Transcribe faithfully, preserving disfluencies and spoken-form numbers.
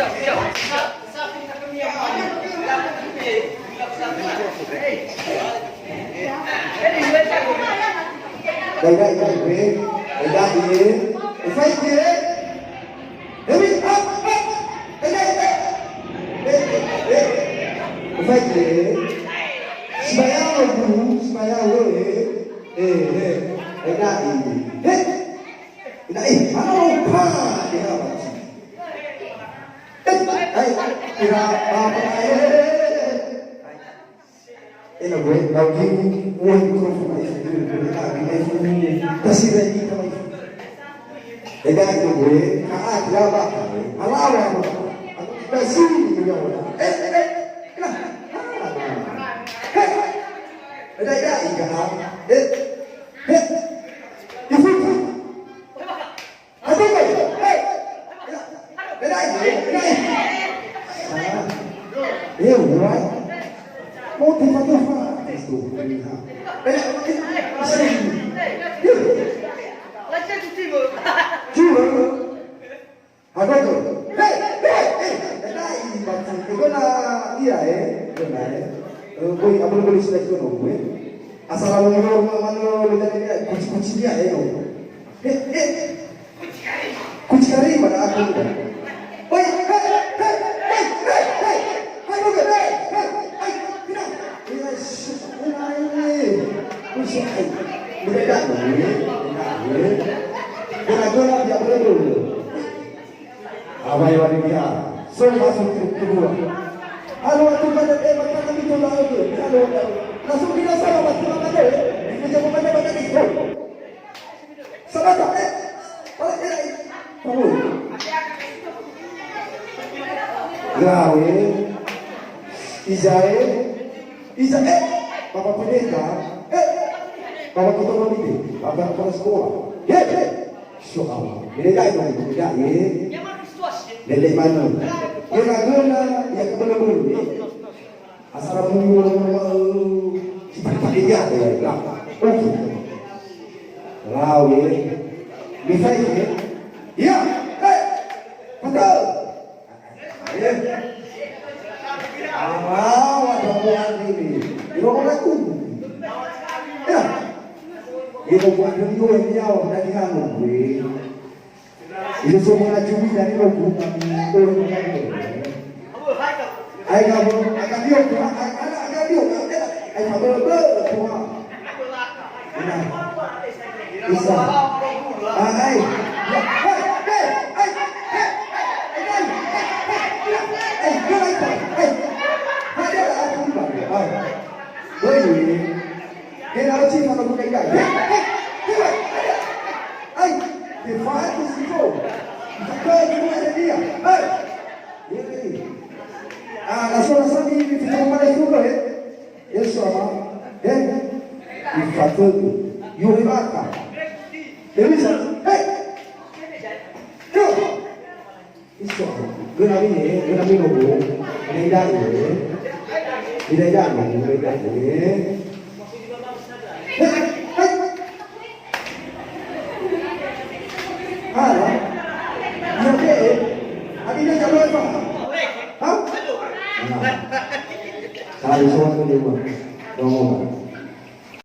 Dai, dai, dai, we. Dai, dai, we. Ufaike. Ewi, up, up. Dai, dai, dai. Eh, eh, eh. Ufaike. Sibayao, guru, sibayao, eh. Eh, eh. Dai, dai. He. Dai, ano pa, ya, wati. Eh, ai, ira, apa, eh. Ena gue, lau gini, ue mikrofon ai, gue, gue, gue, gue, gue, tasira ini, kamai. Ega itu gue, kaa, kira, baka, alawa, tasiri, gue, gue, eh, eh, eh, nah, eh, eda, eda, iga, eh, eh, ifufu. Aduh, hei! Hei! Hei! Eh, why? Mau tufa-tufa. Itu. Eh, eh, eh, cuma. Aduh, hei! Hei! Eh, hei! Batu. Guna dia, eh? Guna, eh? Eh, boy, apa boleh sudah guna, eh? Asal orang-orang mana, kuci-kuci dia, eh? Hei, hei. Kuci karima na aku. Hoi, hei, hei, hei, hei, hei. Hai, bukan, hei, hei, hei, tidak. Tidak, su-, ulang ini. Usia, hei. Tidak, tidak, ini. Tidak, ini. Guna-guna, tidak boleh dulu. Apa yang ada dia? So, masuk ke kedua. Halo, waktu pada, eh, maka kami tu lah, eh, halo, halo. Langsung kita sama, waktu makan, eh. Itu jangan pada, pada di, oh. Sabata, eh, pala, eh, eh, pala. Gawe, Izae, Izae, Bapak Pendeta, eh, Bapak Ketua Komite, Bapak Kepala Sekolah, eh, eh, Insya Allah, beda itu, beda, eh, beda mana, guna-guna, ya, kebelu-belu, eh. Asal mulu, eh, kita pakai dia, ya, ya. Oke. Lau, ya. Bisa, ya? Ya. Hei. Betul. Ya. Lau, ada buat ini. Ini orang aku. Ya. Ini buat video ini, ya, dari kamu, gue. Ina so mona jumi dari logu kami, oh, kami. Ai kamu, ai kami, oh, ai, ai, ai kami, oh, ai, ai, kamu, oh, tua. Ina. Isa. Ah, ai. Ya, hei, hei, ai, hei, hei, ai, ai, ai, ai, ai. Hai, aku, Bang. Hai. Hei. Kena uci sama bukan kai. Hei, hei, hei, hei. Ai, ke fatu siko. Ke dulu ada dia. Hei. Ini. Ah, langsung, langsung di, di, di, di, di, eh. Yesu apa? Eh? Di fatu. Yo, di mata. Dia bisa. Hei. Yo. Iso, guna mine, guna mine bu. Ina ida, ina ida, ina ida. Hai, hai. Hala. Ina ke, adi ina jalo apa? Ha? Nah. Salah suatu ni, Bu. Ngomong.